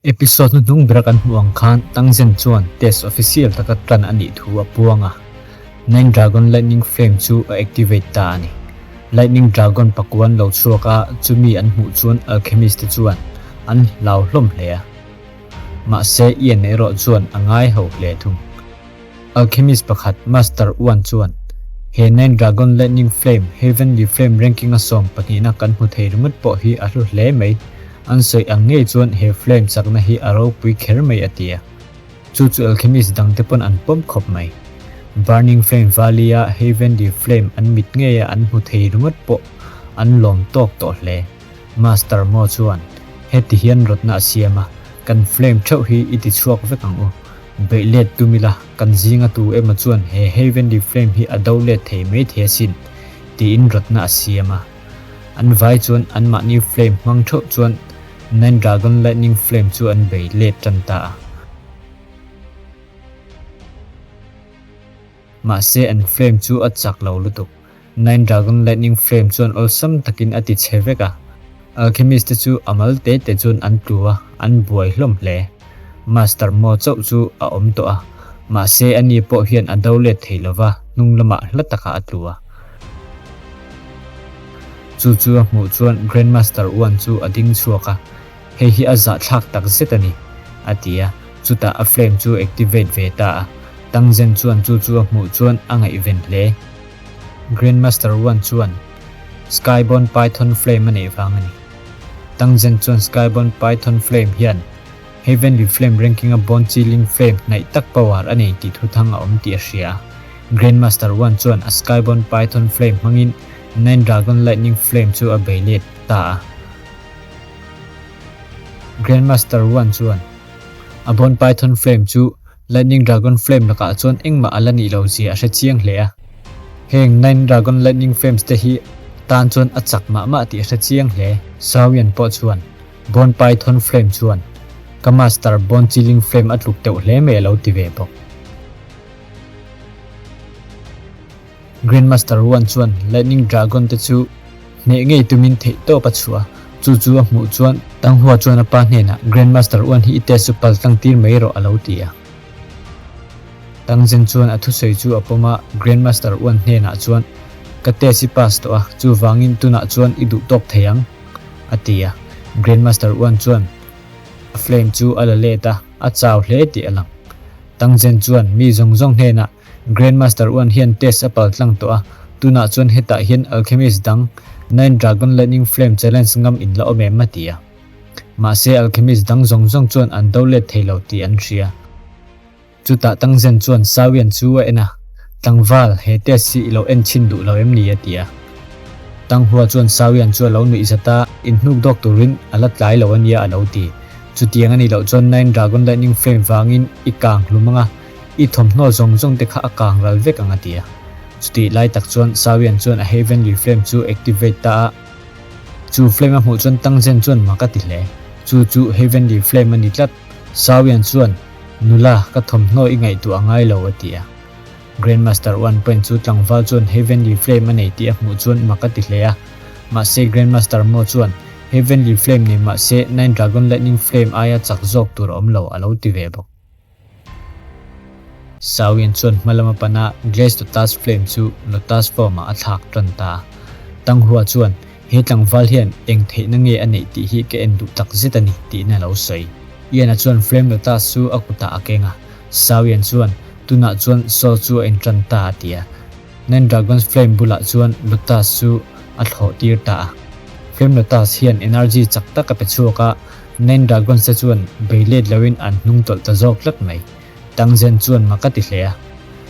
Episode hnuhnung bera kan hmuh ang khan Tangzen chuan test official taka tan a nih thu a puang a, Nine Dragon Lightning Flame chu a activate ta a ni. Lightning Dragon pakuan lo chhuak a, chumi an hmuh chuan Alchemist te chuan an hlau hlawm hle a. Mahse Ian erawh chuan a ngai ho hle thung. Alchemist pakhat Master Uan chuan, He Nine Dragon Lightning Flame, Heavenly Flame ranking a sawmpahnihna kan hmu thei ringawt pawh hi a hlu hle mai. An sawi ang ngei chuan he flame chakna hi a ropui kher mai a ti a. Chu chu alchemist dangte pawn an pawm khawp mai. Burning Flame Valley-a Heavenly Flame an mit ngeia an hmu thei ringawt pawh an lawm tawk tawh hle. Master Mo chuan, Heti hian rawtna a siam a, kan flame theuh hi i ti chhuak vek ang u. Beih let tum ila, kan zinga tu emaw chuan he Heavenly Flame hi a do let thei mai thei asin, tiin rawtna a siam a. An vai chuan anmahni flame hmang theuh chuan Nine Dragon Lightning Flame chu an bei let tan ta a. Mahse an flame chu a chak lo lutuk. Nine Dragon Lightning Flame chuan awlsam takin a ti chhe vek a. Alchemist te chu a mal te te chuan an tlu a, an buai hlawm hle. Master Mo chauh chu a awm tawh a, mahse ani pawh hian a do let thei lova, hnung lamah hla takah a tlu a. Chu chu a hmuh chuan Grandmaster Wan chu a ding chhuak a, Hei hi a zahthlak tak zet a ni, a ti a, chutah a flame chu activate ve ta a, Tang Zhen chuan chu chu a hmuh chuan a ngaihven hle. Grandmaster Wan chuan Skyborn Python Flame a neih vang a ni. Tang Zhen chuan Skyborn Python Flame hian Heavenly Flame ranking-a Bone Chilling Flame hnaih tak power a nei tih thuthang a awm tih a hria a. Grandmaster Wan chuan a Skyborn Python Flame hmangin Nine Dragon Lightning Flame chu a bei let ta a. Grandmaster Wan chuan a Bone Python Flame chu Lightning Dragon Flame lakah chuan engmah a la nih lo zia a hre chiang hle a. Heng Nine Dragon Lightning Flames te hi tan chuan a chak mah mah tih a hre chiang hle. Shaoyan pawh chuan Bone Python Flame chuan ka Master Bone Chilling Flame a tluk deuh hle mai a lo ti ve bawk. Grandmaster Wan chuan Lightning Dragon te chu hneh ngei tumin theih tawp a chhuah a, chu chu a hmuh chuan Tanghua chuan a pa hnenah Grandmaster Wan hi i test chu pal tlang tir mai rawh a lo ti a. Tang Zhen chuan a thusawi chu a pawm a, Grandmaster Wan hnenah chuan Ka test i pass tawh a, chuvangin tunah chuan i duh tawk thei ang a ti a. Grandmaster Wan chuan a flame chu a la let a, a chau hle tih a lang. Tang Zhen chuan mi zawng zawng hnenah Grandmaster Uan hian test a pal tlang tawh a, tunah chuan hetah hian alchemist dang Nine Dragon Lightning Flame challenge ngam in la awm em a ti a. Mahse alchemist dang zawng zawng chuan an do let thei lo tih an hria. Chutah Tangzen chuan Sawian chu a en a, Tlangval, he test hi i lo en chhin duh lo em ni a ti a. Tanghua chuan Sawian chu a lo nuih zat a, inhnuk dawk turin a la tlai lo a nia a lo ti. Chutiang a nih loh chuan Nine Dragon Lightning Flame vangin i kang hlum ang a, I thawmhnaw zawng zawng te kha a kang ral vek ang a ti a. Chutih lai tak chuan Sawian chuan a Heavenly Flame chu activate ta a. Chu flame a hmuh chuan Tangzen chuan mak a ti hle. Chu chu Heavenly Flame a ni tlat. Sawian chuan, Nula, ka thawmhnaw i ngaihtuah a ngai lo a ti a. Grandmaster One Point chu tlangval chuan Heavenly Flame a nei tih a hmuh chuan mak a ti hle a. Mahse Grandmaster Mo chuan, Heavenly Flame nei mahse Nine Dragon Lightning Flame aia chak zawk tur a awm lo a lo ti ve bawk. Sawian chuan hma lama pana Glaze Lotus Flame chu Lotus Form ah a thlak tan ta a. Tanghua chuan, He tlangval hian eng theihna nge a neih tih hi ka en duh tak zet a ni, tiin a lo sawi. Ian-a chuan Flame Lotus chu a kutah a keng a. Sawian chuan, Tunah chuan Saw chu a intan ta a ti a. Nine Dragons Flame bulah chuan Lotus chu a thlawh tir ta a. Flame Lotus hian energy chak tak a pe chhuak a, Nine Dragons te chuan bei let loin an hnung tawlh ta zawk tlat mai. Tangzen chuan mak a ti hle a.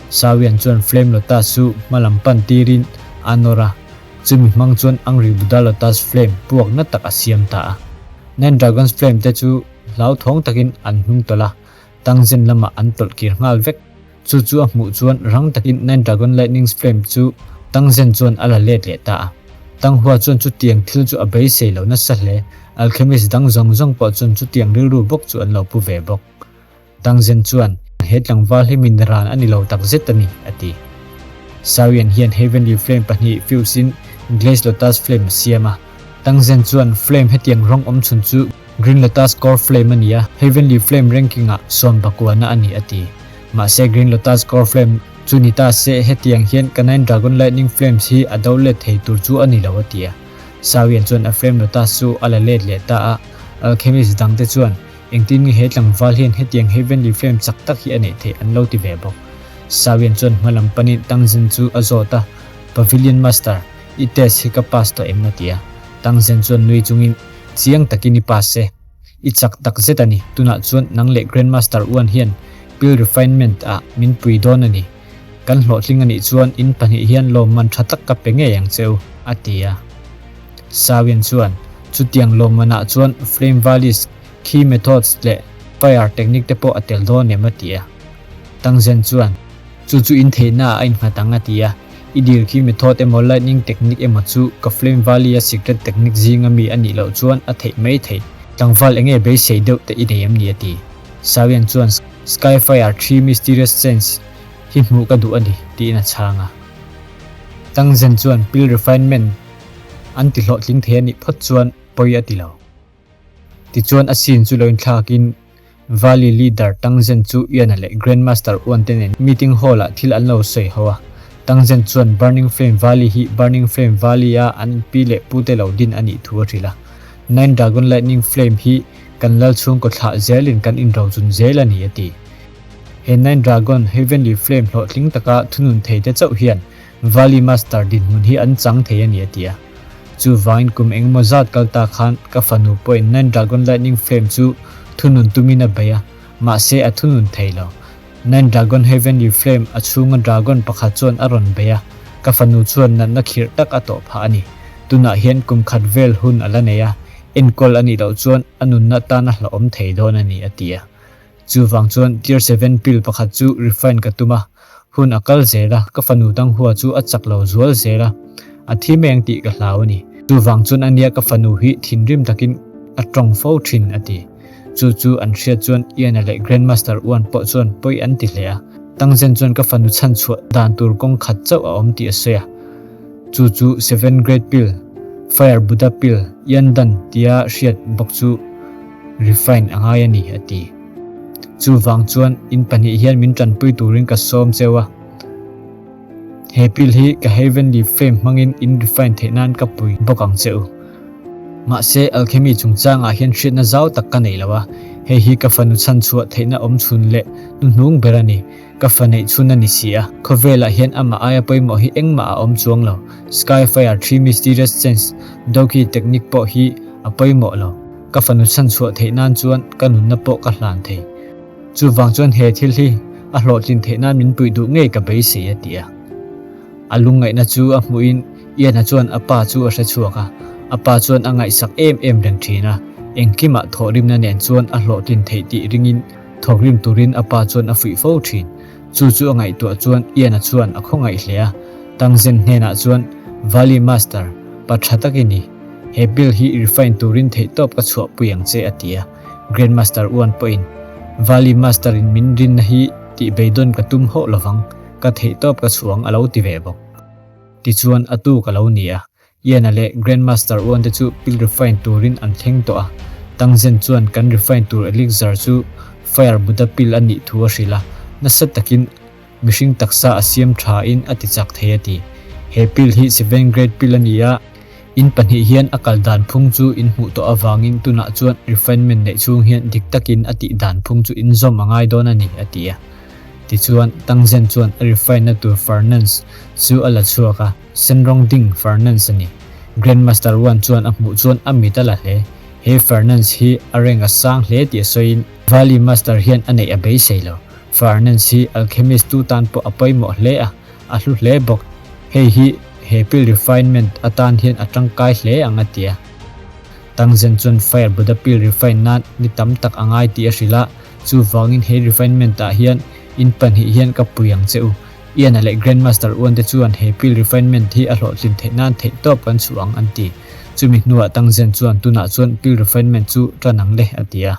Sawian chuan Flame Lotus chu hma lam pan tirin a nawr a, chumi hmang chuan Angry Buddha Lotus Flame puak na tak a siam ta a. Nine Dragons Flame te chu hlauthawng takin an hnung tawlh a, Tangzen lamah an tawlh kir nghal vek. Chu chu a hmuh chuan rang takin Nine Dragon Lightning's Flame chu Tang Zhen chuan a la let leh ta a. Tang Hua chuan chutiang thil chu a beisei lo nasa hle, alchemist dang zawng zawng pawh chuan chutiang rilru bawk chu an lo pu ve bawk. Tang Zhen chuan, He tlangval hi min ran a ni lo tak zet a ni, a ti. Sawian hian Heavenly Flame pahnih fuse in Glaze Lotus Flame a siam a. Tang Zhen chuan flame hetiang rawng awm chhun chu. Green Lotus Core Flame a ni a, Heavenly Flame ranking ah sawmbakuana a ni a ti. Mahse Green Lotus Core Flame chu ni ta se hetiang hian ka Nine Dragon Lightning Flames hi a do let thei tur chu a ni lo a ti a. Sawian chuan a Flame Lotus chu a la let leh ta a, Alchemist dangte chuan engtin nge he tlangval hian hetiang Heavenly Flame chak tak hi a neih theih an lo ti ve bawk. Sawian chuan hma lam panin Tangzen chu a zawt a, Pavilion Master, i test hi ka pass tawh em? a ti a. Tangzen chuan nui chungin, Chiang takin i pass e. I chak tak zet a ni. Tunah chuan nang leh Grandmaster Uan hian pill refinement ah min pui dawn a ni. Kan hlawhtling a nih chuan in pahnih hian lawmman tha tak ka pe ngei ang che u, a ti a. Sawian chuan, Chutiang lawmman ah chuan Flame Valleys Key Methods leh Fire Technique te pawh a tel dawn em? a ti a. Tangzen chuan, Chu chu in theihna ah a innghat ang a ti a, I dil khi method emaw lightning technique emaw chu ka Flame Valley a secret technique zinga mi a nih loh chuan a theih mai thei. Tlangval enge beisei deuh te i nei em ni a ti. Sawian chuan Skyfire Tree Mysterious Change hi hmuh ka duh a ni tiin a chhang a. Tangzen chuan pill refinement an ti hlawhtling thei a nih phawt chuan pawi a ti lo. Tichuan a scene chu lo inthlakin Valley leader Tang Zhen chu Ian-a leh Grand Master Uan te nen meeting hall-ah thil an lo sawi ho a. Tang Zhen chuan Burning Flame Valley hi Burning Flame Valley-a an pi leh pute lo din a nih thu a hrilh a. Nine Dragon Lightning Flame hi kan lal chhungkaw thlah zelin kan inrochun zel a ni a ti. He Nine Dragon Heavenly Flame hlawhtling taka thunun thei te chauh hian Valley Master dinhmun hi an chang thei a ni a ti a. Chuvangin kum engemaw zat kal ta khan ka fanu pawhin Nine Dragon Lightning Flame chu thunun tumin a bei a, mahse a thunun thei lo. Nine Dragon Heavenly Flame a chhunga dragon pakhat chuan a rawn bei a, ka fanu chuan natna khirh tak a tawh phah a ni. Tunah hian kum khat vel hun a la nei a, enkawl a nih loh chuan a nunna tan a hlauhawm thei dawn a ni a ti a. Chuvang chuan Tier Seven pill pakhat chu refine ka tum a, hun a kal zel a, ka fanu Danghua chu a chak lo zual zel a, a thi mai ang tih ka hlau a ni. Chuvang chuan ania ka fanu hi thinrim takin a tawng fo thin a ti. Chu chu an hriat chuan Ian-a leh Grandmaster Uan pawh chuan pawi an ti hle a. Tangzen chuan ka fanu chhanchhuah dan tur kawng khat chauh a awm tih a sawi a. Chu chu Seven Great Pill, Fire Buddha Pill, Yan Dan tia hriat bawk chu refine a ngai a ni, a ti. Chuvang chuan in pahnih hian min tanpui turin ka sawm cheu a. He pill hi ka Heavenly Flame hmangin in refine theih nan ka pui bawk ang che u. Mahse, alchemy chungchangah hian hriatna zau tak ka nei lo a, hei hi ka fanu chhanchhuah theihna awmchhun leh hnuhnung ber a ni. Ka fa neih chhun a ni si a, khawvelah hian amah aia pawimawh hi engmah a awm chuang lo. Sky Fire Tree Mysterious Change Doki technique pawh hi a pawimawh lo. Ka fanu chhanchhuah theih nan chuan ka nunna pawh ka hlan thei. Chuvang chuan he thil hi a hlawhtlin theih nan min puih duh ngei ka beisei a ti a. A lungngaihna chu a hmuhin Ian-a chuan a pa chu a hre chhuak a, a pa chuan a ngaihsak em em reng thin a, engkimah thawhrimna nen chuan a hlawhtlin theih tih ringin Thawkrim turin a pa chuan a fuih fo thin. Chu chu a ngaihtuah chuan Ian-a chuan a khawngaih hle a. Tangzen hnenah chuan, Valley Master, pa tha tak i ni. He bill hi refine turin theihtawp ka chhuahpui ang che a ti a. Grand Master Uan pawhin, Valley Master in min rinna hi tih beidawn ka tum hauh lovang, ka theihtawp ka chhuah ang a lo ti ve bawk. Tichuan a tuk a lo ni a. Ian-a leh Grandmaster Uan te chu pill refine turin an thleng tawh a, Tangzen chuan kan refine tur elixir chu Fire Buddha pill a nih thu a hrilh a, nasa takin mihring taksa a siam tha in a ti chak thei a ti. He pill hi Seven Grade pill a ni a, in pahnih hian a kal dan phung chu in hmuh tawh avangin tunah chuan refinement neih chhung hian dik takin a tih dan phung chu in zawm a ngai dawn a ni a ti a. Tichuan Tangzen chuan a refine na tur furnace chu a la chhuak a. Senrawng ding Fernandes a ni. Grandmaster Wan chuan a hmuh chuan a mit a la hle. He Fernandes hi a rank a sang hle tih a sawiin Valley Master hian a neih a beisei lo. Fernandes hi alchemist tu tan pawh a pawimawh hle a, a hlu hle bawk. Hei hi he pill refinement atan hian a tangkai hle ang a ti a. Tangzen chuan Fire Buddha pill refine nan ni tam tak a ngai tih a hrilh a, chuvangin he refinement ah hian in pahnih hian ka pui ang che u. Ian-a leh Grandmaster Uan te chuan he pill refinement hi a hlawhtlin theih nan theihtawp kan chhuah ang an ti. Chumi hnuah Tangzen chuan tunah chuan pill refinement chu tan ang le a ti a.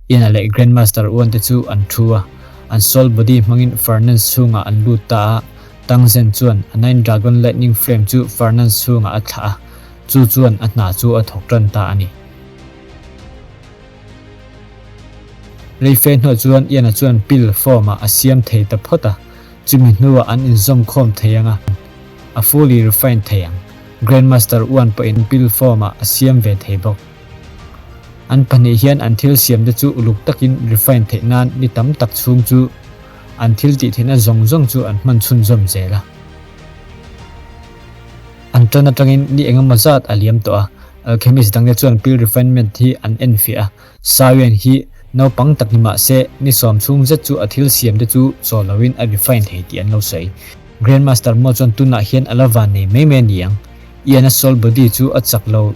Ian-a leh Grandmaster Uan te chu an thu a, an soul body hmangin furnace chhungah an lut ta a, Tangzen chuan a Nine Dragon Lightning Flame chu furnace chhungah a thlah a, chu chuan a hna chu a thawk tan ta a ni. Rei fe hnuah chuan Ian-a chuan pill form-ah a siam thei ta phawt a, chumi hnuah an inzawm khawm thei ang a, a fully refined thei ang. Grandmaster Uan pawhin pill form-ah a siam ve thei bawk. An pahnih hian an thil siamte chu uluk takin refine theih nan ni tam tak chhung chu an thil tih theihna zawng zawng chu an hman chhunzawm zel a. An tan atangin ni engemaw zat a liam tawh a, alchemist dangte chuan pill refinement hi an enfiah a, Sawian hi naupang tak ni mah se ni sawm chhung zet chu a thil siamte chu chaw loin a refine thei tih an lo sawi. Grandmaster Mo chuan tunah hian a la van nei mai mai a ni ang. Ian-a soul body chu a chak lo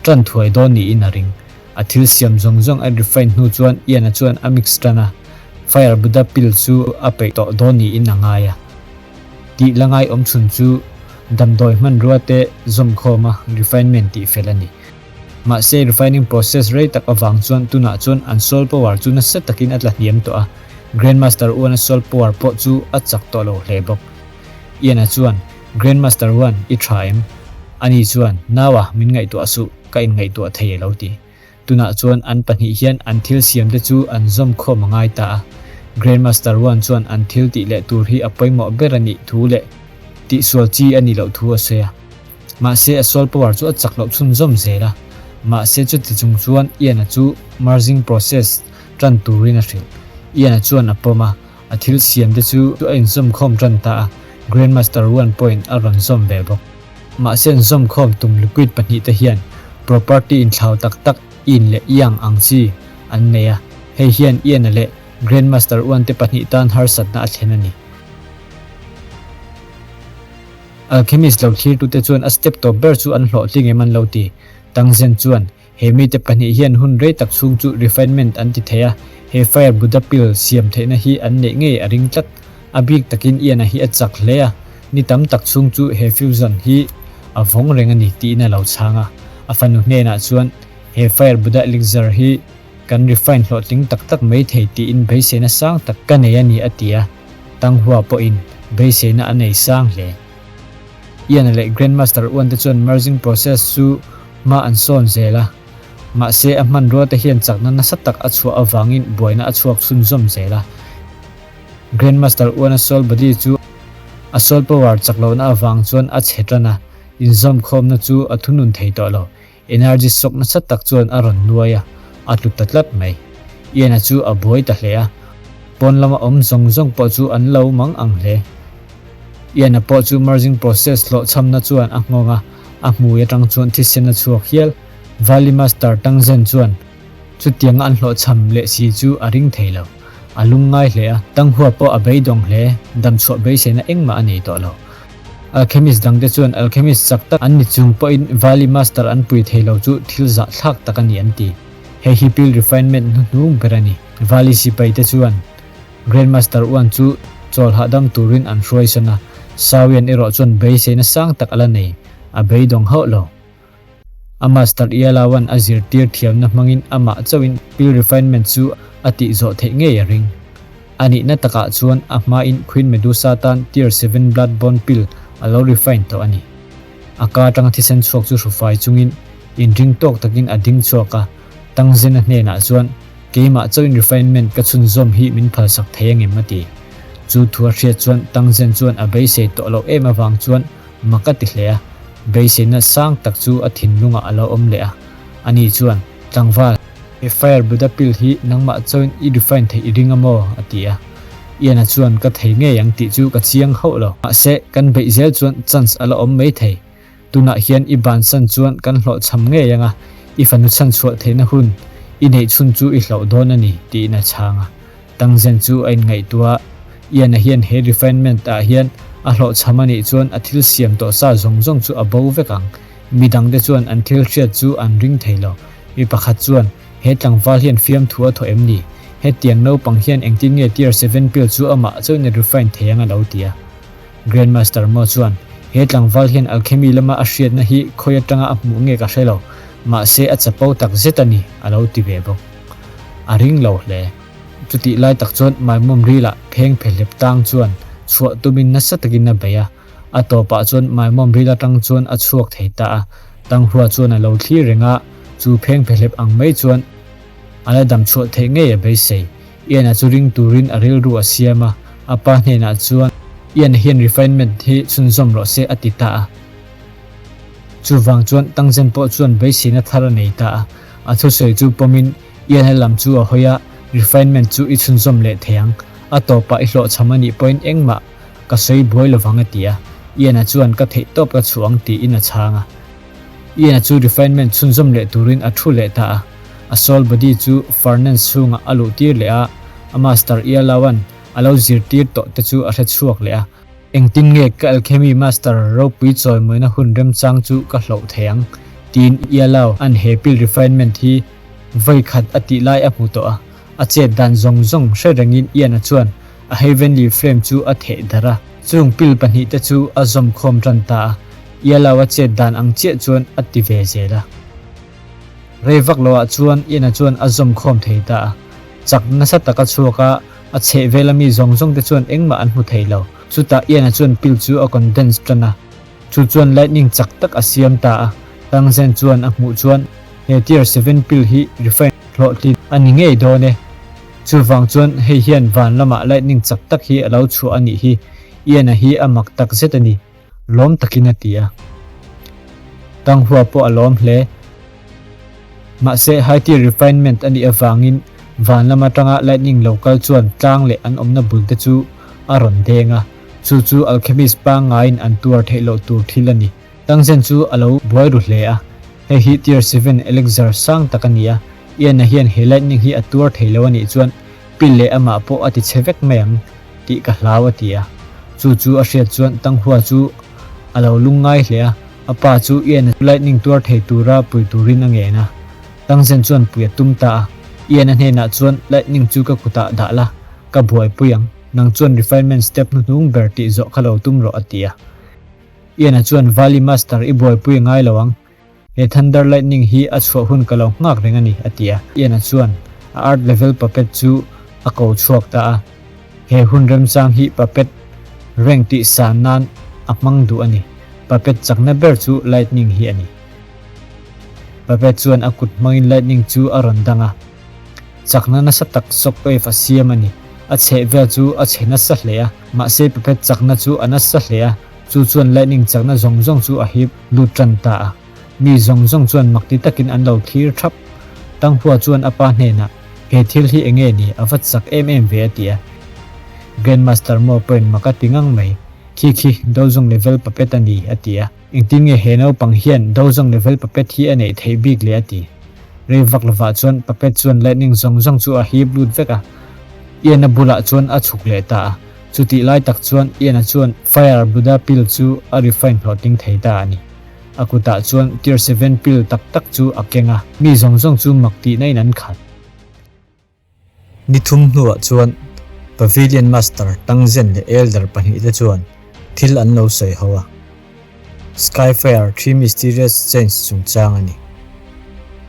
tan thuai dawn niin a ring. A thil siam zawng zawng a refine hnu chuan Ian-a chuan a mix tan a, Fire Buddha pill chu a peih tawh dawn niin a ngai a. Tih la ngai awm chhun chu damdawi hmanrua te zawm khawm a refinement tih fel a ni. Mahse refining process rei tak avang chuan tunah chuan an soul power chu nasa takin a tla hniam tawh a, Grandmaster Uan-a soul power pawh chu a chak tawh lo hle bawk. Ian-a chuan, Grandmaster Uan, i tha em? Ani chuan, Naua, min ngaihtuah suh, ka inngaihtuah thei a lo ti. Tunah chuan an pahnih hian an thil siamte chu an zawm khawm a ngai ta a. Grandmaster Uan chuan an thil tih leh tur hi a pawimawh ber a nih thu leh tihsual chi a nih loh thu a sawi a. Mahse a soul power chu a chak loh chhunzawm zel a. Mahse chuti chung chuan Ian-a chu merging process tan turin a hrilh. Ian-a chuan a pawm a, a thil siam te chu a inzawm khawm tan ta a, Grandmaster One pawhin a rawn zawm ve bawk. Mahse an zawm khawm tum liquid pahnihte hian property inthlau tak tak Yin leh Yang ang chi an nei a, hei hian Ian-a leh Grandmaster One te pahnih tan harsatna a thlen a ni. Alchemist lo thlirtute chuan a step tawp ber chu an hlawhtling em an lo ti. Tangzen chuan, He mite pahnih hian hun rei tak chhung chu refinement an ti thei a, he Fire Buddha pill siam theihna hi an neih ngei a ring tlat. A bik takin Ian-a hi a chak hle a, ni tam tak chhung chu he fusion hi a vawng reng a ni tiin a lo chhang a. A fanu hnenah chuan, He Fire Buddha elixir hi kan refine hlawhtling tak tak mai thei tiin beiseina sang tak ka nei a ni a ti a. Tanghua pawhin beiseina a nei sang hle. Ian leh Grandmaster Uan te chuan merging process chu hma an sawn zel a, mahse a hmanrua te hian chakna nasa tak a chhuah avangin buaina a chhuak chhunzawm zel a. Grandmaster Uan-a soul body chu a soul power chak lohna avang chuan a chhe tan a, inzawmkhawmna chu a thunun thei tawh lo. Energy sawk nasa tak chuan a rawn nuai a, a tlu ta tlat mai. Ian-a chu a buai ta hle a, pawn lama awm zawng zawng pawh chu an lo mang ang hle. Ian-a pawh chu merging process hlawhchhamna chuan a nghawng a, a hmui atang chuan thisen a chhuak hial. Valley Master Tangzen chuan chutianga an hlawhchham leh si chu a ring thei lo. A lungngai hle a, Tanghua pawh a beidawng hle, damchhuah beiseina engmah a nei tawh lo. Alchemist dangte chuan alchemist chak tak an ni chung pawhin Valley Master an pui thei lo chu thil zahthlak tak a ni an ti. Hei hi pill refinement hnuhnung ber a ni. Valley sipai te chuan Grand Master Uan chu chawl hahdam turin an hruaisawn a, Sawian erawh chuan beiseina sang tak a la nei, a beidawng hauh lo. A master Ialawan a zirtir thiamna hmangin amah chauhin pill refinement chu a tih zawh theih ngei a ring. A nihna takah chuan a hmain Queen Medusa tan Tier Seven Blood Bond pill a lo refine tawh a ni. A ka atanga thisen chhuak chu hrufai chungin inring tawk takin a ding chhuak a, Tangzena hnenah chuan keimah chauhin refinement ka chhunzawm hi min phalsak thei angem a ti. Chu thu a hriat chuan Tangzen chuan a beisei tawh loh em avang chuan Mak a ti hle a, beiseina sang tak chu a thinlungah a lo awm leh a. Ani chuan, Tlangval, he Fire Buddha pill hi nangmah chauhin i refine theih i ring a maw? a ti a. Ian-a chuan, Ka thei ngei ang tih chu ka chiang hauh lo. Mahse, kan beih zel chuan chance a la awm mai thei. Tunah hian i bansan chuan kan hlawhchham ngei ang a, i fanu chhanchhuah theihna hun i neih chhun chu i hlauh dawn a ni, tiin a chhang a. Tangzen chu a inngaihtuah a, Ian-a hian he refinement ah hian a hlawhchham a nih chuan a thil siam tawh sa zawng zawng chu a bo vek ang. Mi dangte chuan an thil hriat chu an ring thei lo. Mi pakhat chuan, He tlangval hian fiamthu a thawh em ni? Hetiang naupang hian engtin nge Tier Seven pill chu amah chauhin a refine thei ang a lo ti a. Grandmaster Mo chuan, He tlangval hian alchemy lama a hriatna hi khawi atanga a hmuh nge ka hre lo, mahse a chapo tak zet a ni, a lo ti ve bawk. A ring lo hle. Chutih lai tak chuan Maimawm rilah pheng phehlep tang chuan chhuah tumin nasa takin a bei a, a tawpah chuan Maimawm ril atang chuan a chhuak thei ta a, Tanghua chuan a lo thlir reng a, chu pheng phehlep ang mai chuan a la dam chhuah theih ngei a beisei. Ian-a chu ring turin a rilru a siam a, a pa hnenah chuan Ian-a hian refinement hi chhunzawm rawh se a ti ta a. Chuvang chuan Tangzen pawh chuan beiseina thar a nei ta a, a thusawi chu pawmin Ian-a lam chu a hawi a, Refinement chu i chhunzawm leh thei ang, a tawpah i hlawhchham a nih pawhin engmah ka sawi buai lovang a ti a, Ian-a chuan ka theihtawp ka chhuah ang tiin a chhang a. Ian-a chu refinement chhunzawm leh turin a thu leh ta a, a soul body chu furnace chhungah a luh tir leh a, a master Ialauan a lo zirtir tawh te chu a hre chhuak leh a. Engtin nge ka alchemy master ropui chawimawina hun remchang chu ka hloh thei ang? tiin Ialau an he pill refinement hi vawi khat a tih lai a hmu tawh a, a chet dan zawng zawng hre rengin Ian-a chuan a heavenly flame chu a theh darh a, chung pill pahnihte chu a zawm khawm tan ta a, Ialau a chet dan ang chiah chuan a ti ve zel a. Rei vak loah chuan Ian-a chuan a zawm khawm thei ta a, chak nasa taka chhuak a, a chheh vela mi zawng zawng te chuan engmah an hmu thei lo. Chutah Ian-a chuan pill chu a condense tan a, chu chuan lightning chak tak a siam ta a, Tangzen chuan a hmuh chuan he tier seven pill hi refine hlawhtlin a ni ngei dawn e. Chuvang chuan hei hian van lamah lightning chak tak hi a lo chhuah a nih hi, Ian-a hi a mak tak zet a ni. Lawm takin a ti a. Tanghua pawh a lawm hle. Mahse, high-tier refinement a nih avangin van lam atanga lightning lo kal chuan tlang leh an awmna bul te chu a rawn deng a, chu chu alchemist pangngaiin an tuar theih loh tur thil a ni. Tangzen chu a lo buai ru hle a, hei hi tier seven elixir sang tak a ni a, Ian-a hian he lightning hi a tuar thei lo a nih chuan pil leh amah pawh a ti chhe vek mai ang. tih ka hlau a ti a. Chu chu a hriat chuan Tanghua chu a lo lungngai hle a, a pa chu Ian-a lightning tuar thei tura pui turin a ngen a. Tangzen chuan pui a tum ta a, Ian-a hnenah chuan lightning chu ka kutah dah la, ka buaipui ang, nang chuan refinement step hnuhnung ber tih zawh kha lo tum rawh a ti a. Ian-a chuan Valley Master i buaipui a ngai lo ang, He thunder lightning hi a chhuah hun ka lo nghak reng a ni, a ti a. Ian-a chuan a art level puppet chu a ko chhuak ta a. He hun remchang hi puppet rank tih san nan a hmang duh a ni. Puppet chakna ber chu lightning hi a ni. Puppet chuan a kut hmangin lightning chu a rawn dang a. Chakna nasa tak shockwave a siam a ni. A chheh vel chu a chhe nasa hle a, mahse puppet chakna chu a nasa hle a. Chu chuan lightning chakna zawng zawng chu a hip lut tan ta a. Mi zawng zawng chuan makti takin an lo thlir thap. Tanghua chuan a pa hnenah, He thil hi enge ni? A va chak em em ve a ti a. Grandmaster Mo pawhin mak a ti ngang mai. Khi khi, Dozong level puppet a ni, a ti a. Engtin nge he naupang hian Dozong level puppet hi a neih theih bik le a ti. Rei vak lovah chuan puppet chuan lightning zawng zawng chu a hip lut vek a. Ian-a bulah chuan a chhuk leh ta a. Chutih lai tak chuan Ian-a chuan Fire Buddha pill chu a refine hlawhtling thei ta a ni. A kutah chuan Tier Seven pill tak tak chu a keng a, mi zawng zawng chu mak tihna in an khat. Ni thum hnuah chuan Pavilion Master Tangzen leh Elder pahnihte chuan thil an lo sawi ho a. Skyfire Three Mysterious Chains chungchang a ni.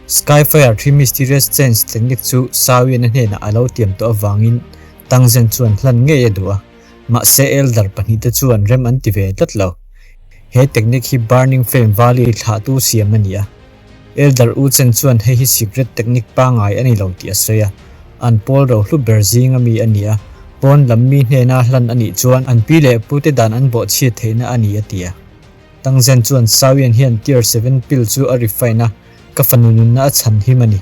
Skyfire Three Mysterious Chains technique chu Sawian-a hnenah a lo tiam tawh avangin Tangzen chuan hlan ngei a duh a, mahse Elder pahnihte chuan rem an ti ve tlat lo. He technique hi Burning Flame Valley thlahtu siam a ni a. Elder U Chen chuan hei hi secret technique pangngai a ni lo tih a sawi a, an pawl rohlu ber zinga mi a ni a, pawn lam mi hnena hlan a nih chuan an pi leh pute dan an bawhchhiat theihna a ni a ti a. Tangzen chuan Sawian hian Tier Seven pill chu a refine a, ka fanu nunna a chhan him a ni.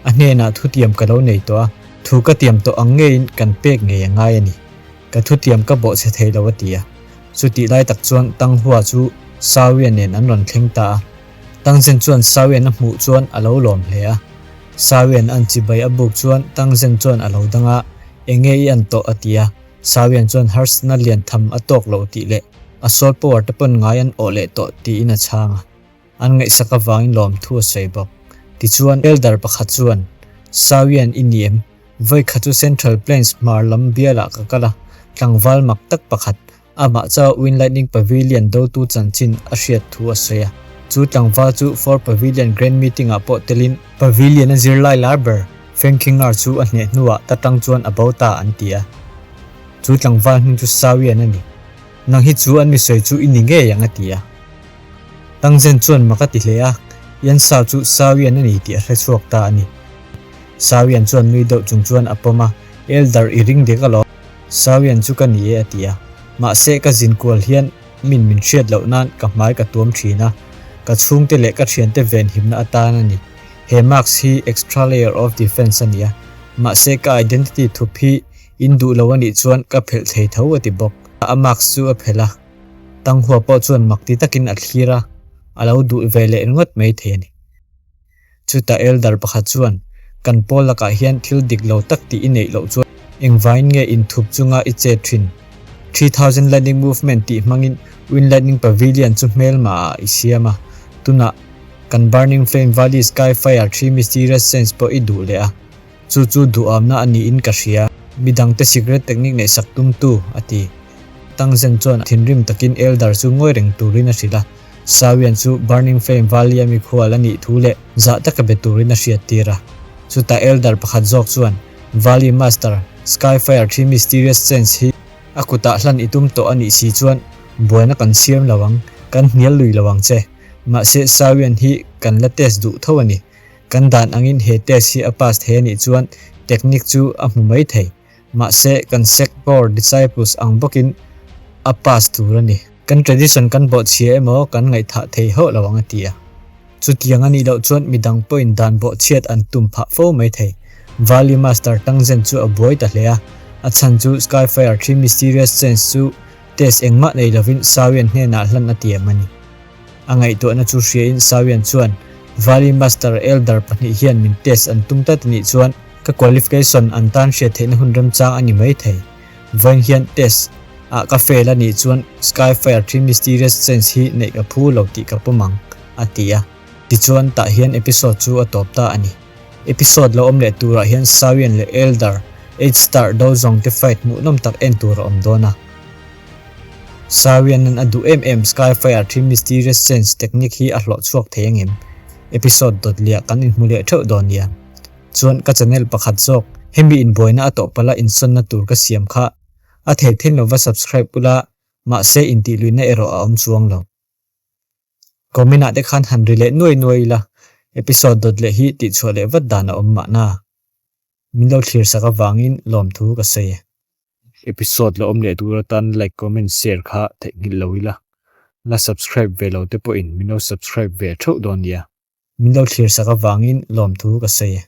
A hnenah thutiam ka lo nei tawh a, thu ka tiam tawh ang ngeiin kan pek ngei a ngai a ni. Ka thutiam ka bawhchhe thei lo a ti a. Chutih lai tak chuan Tanghua chu Sawian nen an rawn thleng ta a. Tangzen chuan Sawian a hmuh chuan a lo lawm hle a. Sawian an chibai a buk chuan Tangzen chuan a lo dang a, Enge i an tawh a ti a. Sawian chuan harsatna lian tham a tawk lo tih leh a soul power te pawn ngai an awh leh tawh tiin a chhang a. An ngaihsak avangin lawmthu a sawi bawk. Tichuan Elder pakhat chuan, Sawian i ni em? Vawi khat chu Central Plains hmar lam bialah ka kal a, tlangval mak tak pakhat, amah chauha Wind Lightning Pavilion dotu chanchin a hriat thu a sawi a. Chu tlangval chu Four Pavilion Grand Meeting-ah pawh telin, Pavilion-a zirlai lar ber Feng Qingar chu a hneh hnuah ta tang chuan a bo ta an ti a. Chu tlangval hming chu Sawian a ni. Nang hi chu an mi sawi chu i ni ngei ang a ti a. Tangzen chuan mak a ti hle a, Yan Sao chu Sawian a ni tih a hre chhuak ta a ni. Sawian chuan nui deuh chung chuan a pawm a, Elder i ring dek alawm. Sawian chu ka ni e a ti a. Mahse ka zin kual hian min min hriat loh nan ka hmai ka tuam thin a. Ka chhungte leh ka thiante venhimna atan a ni. He mask hi extra layer of defense a ni a. Mahse ka identity thup hi in duh lo a nih chuan ka phelh thei tho a ti bawk. A mask chu a phelh a. Tanghua pawh chuan mak ti takin a thlir a, a lo duh ve leh ringawt mai thei a ni. Chutah Elder pakhat chuan, Kan pawl lakah hian thil dik lo tak tih i neih loh chuan engvain nge inthup chunga i chet thin? 3000 Lightning Movement tih hmangin Wind Lightning Pavilion chu hmelma ah i siam a, tunah kan Burning Flame Valley Sky Fire Three Mysterious Sands pawh i duh leh a. Chu chu duhamna a niin ka hria. Midangte secret technique neihsak tumtu, a ti. Tangzen chuan thinrim takin Elder chu ngawi reng turin a hrilh a. Sawian chu Burning Flame Valley-a mikhual a nih thu leh zah taka be turin a hriattir a. Chutah Elder pakhat zawk chuan, Valley Master, Skyfire Three Mysterious Chains hi a kutah hlan i tum tawh a nih si chuan buaina kan siam lo ang, kan hnial lui lo ang che. Mahse Sawian hi kan la test duh tho a ni. Kan dan angin he test hi a pass thei a nih chuan technique chu a hmu mai thei. Mahse, kan sect core disciples ang bawkin a pass tur a ni. Kan tradition kan bawhchhia emaw kan ngaihthah thei hauh lo ang a ti a. Chutiang a nih loh chuan midang pawhin dan bawhchhiat an tum phah fo mai thei. Valley Master Tangzen chu a buai ta hle a, a chhan chu Skyfire Three Mysterious Chains chu test engmah nei lovin Sawian hnenah hlan a tiam a ni. A ngaihtuahna chu hriain Sawian chuan, Valley Master Elder pahnih hian min test an tum tlat a nih chuan ka qualification an tan hriat theihna hun remchang a ni mai thei. Vawiin hian test ah ka fail a nih chuan Skyfire Three Mysterious Chains hi neih ka phu lo tih ka pawm ang, a ti a. Tichuan tah hian episode chu a tawp ta a ni. Episode lo awm leh turah hian Sawian leh Elder, Eight Star do zawng te fight hmuhnawm tak en tur a awm dawn a. Sawianan a duh em em Skyfire Three Mysterious Chains technique hi a hlawh chhuak thei angem? Episode dawt liah kan inhmu leh theuh dawn nia. Chuan ka channel pakhat zawk hemi inbuaina a tawh pala insawnna tur ka siam kha a thei then lova subscribe ula mahse intihluihna erawh a awm chuang lo. Comment ah te khan han ri leh nuai nuai ila episode dawt leh hi tihchhuah leh vat dan a awm mahna. Min lo thlir sak avangin lawmthu ka sawi e. Episode la awm leh tur atan like comment share kha theihnghilh lo ila. La subscribe ve lo te pawhin min lo subscribe ve theuh dawn nia. Min lo thlir sak avangin lawmthu ka sawi e.